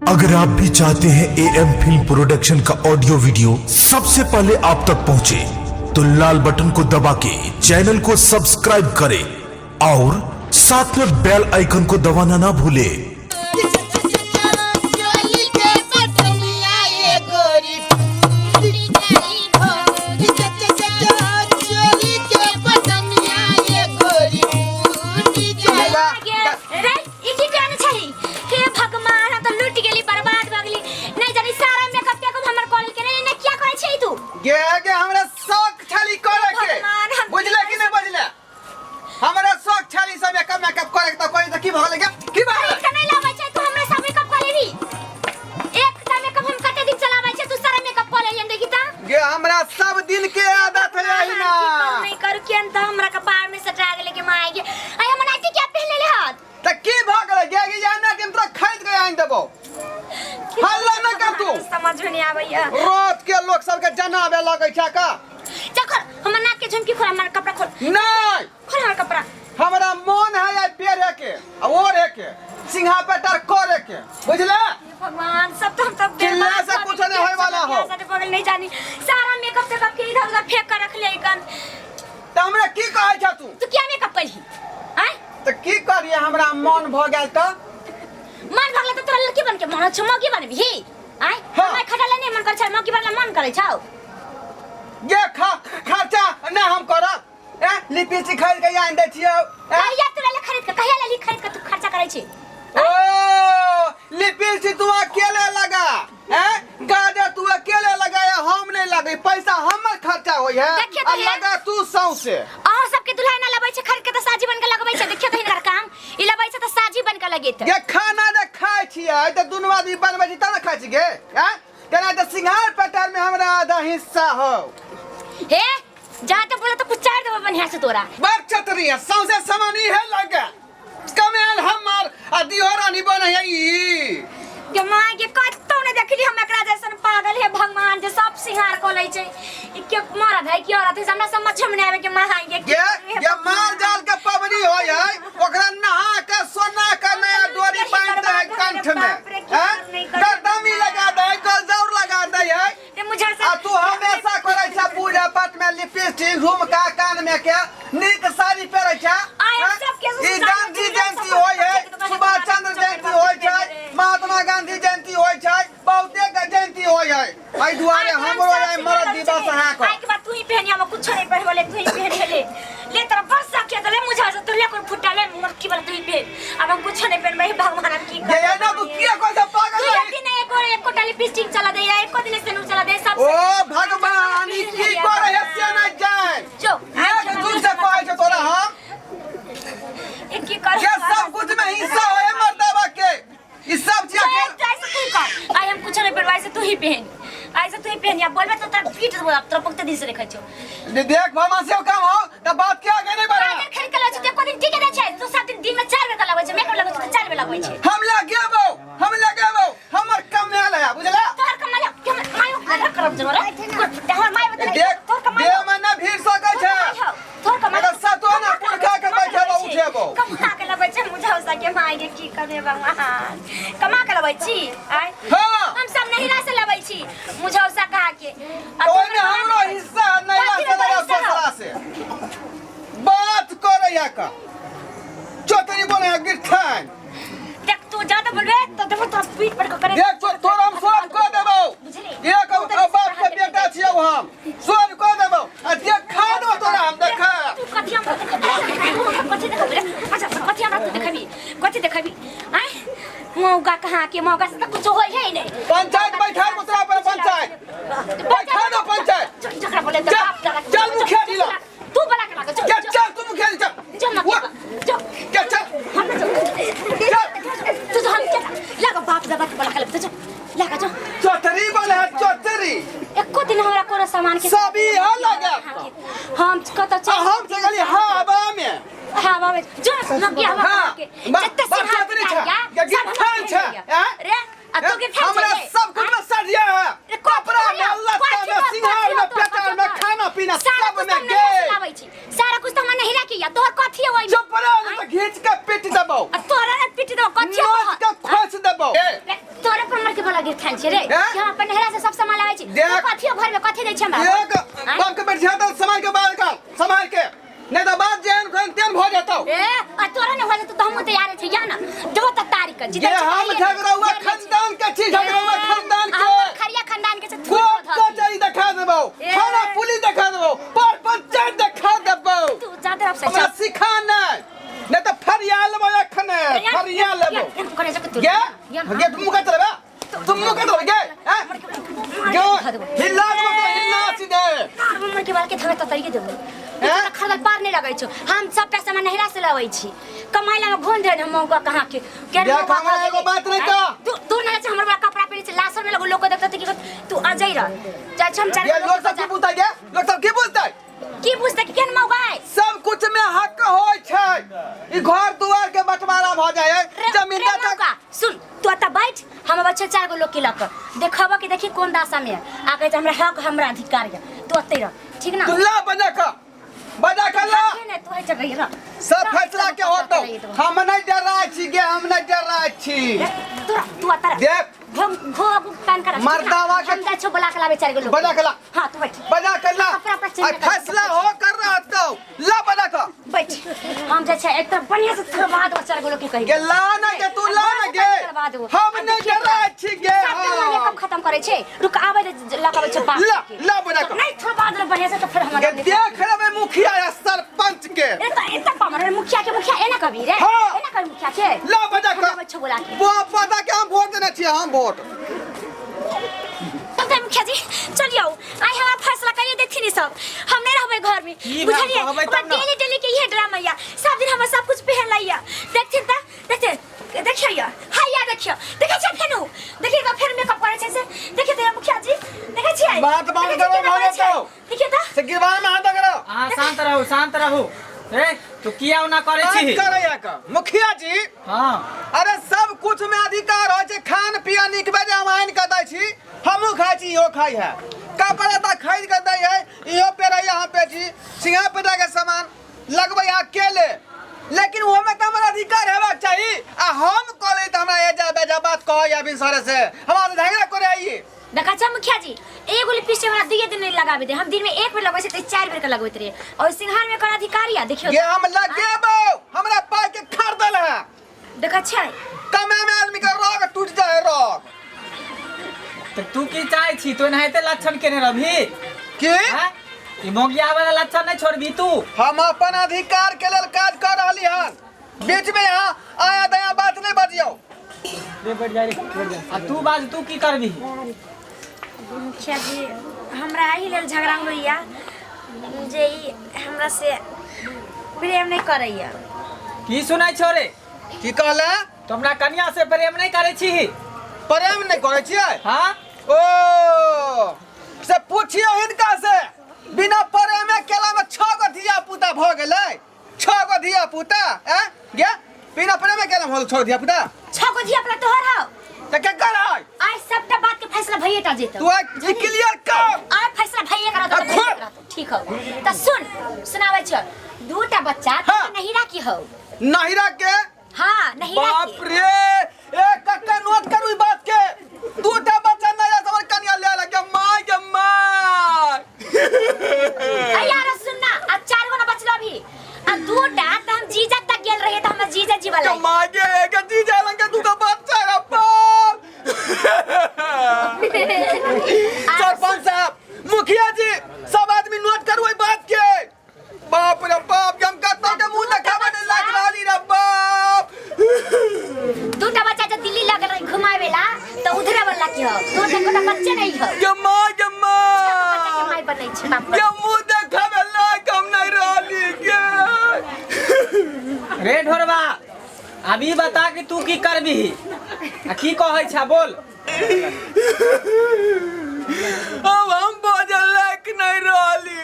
अगर आप भी चाहते हैं ए एम फिल्म प्रोडक्शन का ऑडियो वीडियो सबसे पहले आप तक पहुंचे, तो लाल बटन को दबा के चैनल को सब्सक्राइब करें और साथ में बेल आइकन को दबाना ना भूलें। चोली के बटनिया ये गोरी टूटी जाई हो। चोली के बटनिया ये गोरी टूटी जाई। रे ई की जाने छही? हे भगवान, हम तो लूट गेली, बर्बाद भ गेली। नहीं जानी सारा मेकअप टेकअप हमर कॉल के रे ने क्या करै छै तू? गे गे, हमरा शौक छली करे के। भगवान, हम- बुझले कि नहीं बुझले? हमरा शौक छली सब मेकअप मेकअप करे के, त कोई त की भगल गे, की भगल? खरीद के नहीं लाबै छै तू हमरा सब मेकअप कऽ लेबी। एक टा मेकअप हम कते दिन चलाबै छै, तू सारा मेकअप कऽ लेली देखी त। गे, हमरा सब दिन के आदत है यही ना। नहीं करू केन त हमरा कपार में सटा गेले के माय गे। आय हमर नाइटी क्या पहन लेले हत? त की भऽ गेलै गे? गे या ना हम तोरा खरीद के आनि देबौ, हल्ला न कर तू। समझ में नहीं आबैया। रात के लोग सबके जनाबे लगै छै का। चल खोल हमर नाक के झुमकी, खोल हमर कपड़ा, खोल। नहीं। खोल हमर कपड़ा। हमरा मन है आइ पेरे के आ ओढ़े के, सिंहा पेटर करे के, बुझले? भगवान, सब तो हम सब चिल्ला से कुछ नहीं होए वाला हो। साथे बगल नहीं जानी, सारा मेकअप तेकअप के इधर उधर फेंक कर रख ले कन। त हमरा की कहै छ तू? तू क्या मेकअप करही आय? त की करिए, हमरा मन भ गेल त। मन भगल त तोरा लड़की बन के मन छ, मौगी बनबी आय? हाँ। हमरा खटले नहीं मन कर छ, मौगी बनला मन करे छौ। ये खर्चा नहीं हम करब। ए लिपस्टिक खरीद के आनि दै छियौ, ए? कहिया तोरा ले खरीद के, कहिया ले ली खरीद के तू खर्चा करे छी? ओ लिपस्टिक तू अकेले लगा, ए गाजर तू अकेले लगाया, हम नहीं लगे, पैसा हमर खर्चा होई है। देखिए तो आ हे। लगा तू सौंसे। अहाँ सबके दुल्हा ना लबै छै खरीद के त साजी बन के लगबै छै। देखियो त हिनकर काम, ई लबै छै त साजी बन के लगेत। ये खाना जे खाइ छियै तऽ दुनू आदमी बनबै छी तब ने खाइ छी गे, हैं? तेना तऽ सिंघार पटार में हमरा आधा हिस्सा हो। हे, जा त बोला त कुछ चार देबो बढ़िया से तोरा। बड़ चतरी है, सौंसे सामान ई है लगे कमेल हमर आ दिहो रानी बन है ई। के माय के, कतौ नहीं देखली हम एकरा जैसन पागल। हे भगवान, जे सब सिंगार क लै छै। ई के मरद है की औरत है, हमरा समझ में नहीं आवे के माय के। ये ये माल जाल के पबनी होय है, ओकरा नहा के सोना के नया डोरी बांध दे है कंठ में, हैं? गर्दनी लगा दे है, गलजौर लगा दे है। ते मुझे आ तू हमेशा करै छ पूजा पाठ में लिपस्टिक, झुमका, कान में के नीक साड़ी पहिरै छ। आइ हम हैं? सबके ई साड़ी गांधी पहिरै जयंती सब होय है, सबके सुभाष चंद्र जयंती होय छै, महात्मा गांधी जयंती होय छै, बहुते के जयंती होय है। एहि दुआरे हमरो आइ मरद दिवस अहाँ आइ के बाद तू ही पहनी, हम कुछ नहीं पहनबले, तू ही पहन ले। ले तोरा बस के दले मुझे से तू ले कोई फुटा ले मक्की वाला, तू ही पहन। अब हम कुछ नहीं पहनबे। भगवान, अब की ये ये ना तू किया कोई से पागल तू है? एक दिन एको एको टा लिपस्टिक चला दे या एको दिन से चला दे सब। ओ भगवान, ई की करे है से नहीं जान। जो एक दूर से कहै छै तोरा हम। एक की कर। ये सब कुछ में हिस्सा होय मर्दावा के, ई सब चीज तो अकेले। ऐसे तू कर, आई हम कुछ नहीं पहनबे, ऐसे तू ही पहन, ऐसे तू ही पहन। या बोलबे तो तोरा पीट देबो, अब तोरा पकते दिन से देखै छौ। देख भमा से काम हो त बात के आगे नहीं बढ़ा। गाजर खरीद के लाबै छै त एको दिन टिके नै छै। तू 7 दिन, दिन में 4 बेर के लगबै छै मेकअप, लगबै छै त 4 बेर लगबै छै। हम लगेबो, हम लगेबो, हमर कमाल है, बुझला? तोहर कमाल है, कि हमर मायो गधा करब जरो रे तोहर, हमर माय बता। देख, तोहर कमाल देह में न भीड़ सकै छै। तोहर कमाल। अगर सतो ना पुरखा के बैठेबो उठेबो। कमा के लबै छै मुझे सके माय के, की करबे भगवान? कमा के लबै छी आय? हाँ। हम सब नहिरा से लबै छी मुझौसा कहा के। आ तो ओहिमे तोहर हमरो हिस्सा नैरा कथी से में लगा तोहर हिस्सा ससुरा से बात करे या का चोतरी बोले है गिरथान। देख, तू ज्यादा बोलबे तो देखो तोरा पीठ पर के करे। देख, तो तोरा हम सब कह देबो। बुझली? एक बाप के बेटा छियौ, हम सब कह देबो आ देखा देबो तोरा हम, देखा। तू कथी हमरा देखबी? तू हमरा कथी देखबी रे? अच्छा, कथी हमरा तू देखबी? कथी देखबी आय? मौका कहाँ के मौका से तो कुछ होय है ही नहीं। पंचायत बैठा दो तोरा पर, पंचायत बैठा दो, पंचायत। जकरा बोले चल, बाप दादा। चल मुखिया जी ला। तू बला के लागे चल। चल चल तू मुखिया जी चल। चल मत। उठ। चल। चल चल। हम ना चल। चल। तू जो हम चल लगा बाप दादा के बला के लगे, चल लगा जो। चोतरी बोले है चोतरी। एको दिन हमरा कोनो सामान के सब ई है लगा। हम कत आ चल। हम से गेली हवा में। हवा में जो न के हवा हाँ, के बा- जत्ते बा- सिंहार चतरी पिटाई छा, या, ये सब गिफ्ट हमरा छा, भेज दिया। हैं? रे आ तू गिफ्ट हमरा सब कुछ में सरिया है, रे, कथी कपड़ा में, सरिया? लत्ता कथी में, बात, सिंगार कथी में, बात, पेटार कथी में, बात? खाना पीना सारा सब कुछ में तो हम नहीं गे। लाबै छी, सारा कुछ तो हमरा नहीं राखी या तोहर कथी है ओइमे? चुप रह, नहीं तो घींच के पीट देबो। आ तोरा ने पीट देबो, कथी है नोच तोहर? के खोस देबो। रे, तोरा घरे पर मर के वाला गिर खान छी रे हैं? कि हम अपन नहरा से सब सामान लाबै छी देख। तू कथी घर में कथी दै छै हमरा एक बाप के बैठिया तो संभाल के बाल का संभाल के नहीं तो बात जेहन तेहन तेहन भऽ जेतौ ए आ तोरा ने हो जेतौ तऽ हमहूँ तैयार छी या ना देबो तऽ तारीख के ये हम झगड़ौआ खानदान के छी झगड़ौआ खानदान के खरिया खानदान के छै कोर्ट कचहरी देखा देबौ ए। थाना पुलिस देखा देबौ पर पंचायत देखा देबौ तू जादे अब से हमरा सिखा नहीं नहीं तो फरिया लेबौ एखने फरिया लेबौ करे जक तू गे गे तुम मुका चलबे तुम मुका चलबे गे हैं? गे हिला देबौ तो हिला सीधे मर के बाल के धवे तो तरीके देबो हैं? खरदल पार नहीं लगै छौ हम सब पैसा में नहिरा से लबै छी कमाइ ला घोन देन हम मौका कहाँ के के देख, हमरा एगो बात नहीं कह। तू तू ना छै हमर बड़ा कपड़ा पहिरे छै लासर में लगो लोग देखत कि तू आ जाई रह जाइ छै हम चार ये लोग सब की पूछता गे लोग सब की पूछता की पूछते कि केन मौका है सब कुछ में हक होय छै ई घर दुआर के बंटवारा भ जाय है रे जमीन रे तक मौका सुन तू एतऽ बैठ हम बच्चा चार गो लोग के लऽ कऽ देखब कि देखी कोन दासा में है आ कहै छै हमरा हक हमरा अधिकार है तू ओतै रह ठीक ना तू ला बना के बना के ला नहीं तू है जगह रह सब फैसला के होतो हम नहीं डराय छी गे हम नहीं डराय छी तू तू अतर देख घो घो कान कर मर्दावा के- हम जाइ छौ बोला के लाबे चार गो लोग बना के ला। हां तू बैठ बना के ला कपड़ा पर आ फैसला हो कर रहतो ला बना के बैठ हम जाइ छै एक तरफ बढ़िया से करवा दो चार गो लोग के कही गे ला ना गे तू ला ना गे करवा देबो। हम नहीं डराय छी गे सबटा मेकअप खत्म करै छै रुक आबै दे लगाबै छै बाप ला के। ला बना के नहीं थोड़ा बाद में बढ़िया से तो फिर हमरा गे देख लेबै मुखिया या सरपंच के ए त एता पामर रे मुखिया के मुखिया एना कभी रे हाँ। एना कभी मुखिया के ला बना हम के आबै छौ बोला के वो पता के हम वोट देने छियै हम वोट तब मुखिया जी चलियो आइ हमरा फैसला करिए देथिन ई सब हम नहीं रहबै घर में की बात बुझलिए कहबै ओकरा तब ना। डेली डेली के इहे ड्रामा या सब दिन हमरा सब कुछ पहन लैया देखथिन त देखते देखियो या हाय या देखियो देखै छियै फेनु देखियो त फेर मेकअप करै छै से देखियो त या मुखिया जी देखै छियै बात बंद देखै छियै करो, केना करै छै? भऽ जेतौ। देखियो त से गिरवान में हाथ करो अहाँ शांत रहू शांत रहू ए तू किया ओना करै छी करैया का मुखिया जी हाँ अरे सब कुछ में अधिकार होइ छै खान पियन नीक बेजे हम आनि कऽ दै छी हमहूँ खाइ छी इहो खाइ है कपड़ा तऽ खरीद कऽ दै है इहो पेरैया हम पे छी सिंघा पेटा के सामान लगबै है अकेले लेकिन ओहोमे तऽ हमर अधिकार हेबाक चाही आ हम कहली तऽ हमरा एजा बेजा बात कहै बिन सरे से हमरा से झगड़ा करे आई देखा छा मुखिया जी एगो लिपस्टिक हमरा दुइये दिन नहीं लगाबे दे हम दिन में एक बेर लगबै छै त चार बेर के लगबैत रहिए और सिंघार में एकर अधिकार या देखियो ये हम लगेबो हमरा पाइ के खरीदल है देखा छै कमे में आदमी के रोग टूट जाए रोग तऽ तू की चाहै छी तू एनाहिते लक्षण केने रहबही की हैं? ई मोगिया वाला लक्षण नहीं छोड़बी तू हम अपन अधिकार के लेल काज कर रहली हन बीच में यहाँ आया दया बात नहीं बजियो रे बैठ जा रे बैठ जा आ तू बाज तू की करबी मुखिया जी हमरा एहि लेल झगड़ा होइया जे ई हमरा से प्रेम नहीं करैया की सुनै छो रे की कहले तू हमरा कनिया से प्रेम नहीं करै छी प्रेम नहीं करै छियै हाँ ओ से पूछियो हिनका से बिना प्रेमे केला में छह गो धिया पुता भऽ गेलै छह गो धिया पुता हैं गे बिना प्रेमे केला में होल छह गो धिया पुता छह गो धिया पुता तोहर हौ तऽ केकर है आइ सबटा बात के फैसला भइए टा जेतौ तू आइ क्लियर कर आइ फैसला भइए करा आ, खोल। ठीक हौ तऽ सुन सुनाबै छियौ दूटा बच्चा हाँ। नहिरा की हौ नहिरा के हाँ नहिरा बाप के रे ए कक्का नोट करू ई बात के दूटा बच्चा नया हमर कनिया ले लगे माय गे my अरे यार सुन ना आ चार गो ना बचलो अभी आ दूटा तऽ हम जीजा तक गेल रहिए तऽ हमर जीजा जी वाला के माय गे के जीजा लंग के दूटा बच्चा रे बाप सरपंच साहब मुखिया जी सब आदमी नोट करू ई बात के बाप रे बाप हम कतौ के मुंह देखाबे नहीं लाग रहली रे बाप दूटा बच्चा जब दिल्ली लगल रही घुमावे ला तो उधरे वाला की हो दूटा गोटा बच्चे नहीं हो गे माय गे बच्चा के माय माय बनै छै बाप गे मुंह देखाबे लायक हम नहीं रहली गे रे ढोरबा अभी बता कि तू की करबी आ की कहै छा बोल अब हम बाजल लायक नहीं रहली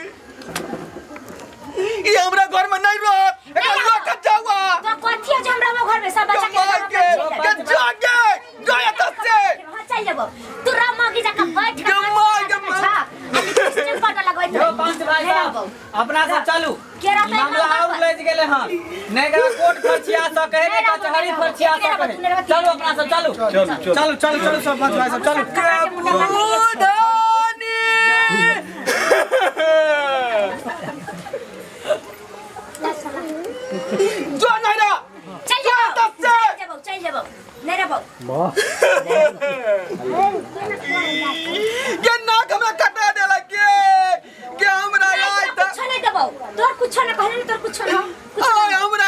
ई हमरा घर में नहीं रहत एकरा लऽ के जाऊ अहाँ। तो कथी है जो हमरा वो घर में सब बच्चा के कमाल के के जागे जाए तो से वहाँ चल जेबो तू राम मागी जाके बैठ गे माय, गे माय। आ लिपस्टिक पाउडर लगबैत यो रही पंच भाई भाई नहीं साहब रहबौ। अपना सब चलू के रहतै मामला अपना और घर पर? लजि गेलै हन नहि एकरा कोर्ट फरछिया सकै है नहीं नहि रहबौ, कचहरी नहीं रहबौ। फरछिया नहीं रहबौ, सकै तू नहीं है रहबौ, चलू अपना सब चलू चलू, चलू चलू चलू सब पंच भाई सब चलू कपड़ा के मुंडा बांध लिए। जो नहीं रहा चल जेबौ तब से। चल जेबौ चल जेबौ नहीं रहबौ ये नाक हमरा कटा देलक के के हमरा नहीं, रात तोरा कुछो नहीं देबौ तोर कुछो ना कहले तोर कुछो ना कुछो आय ना। हमरा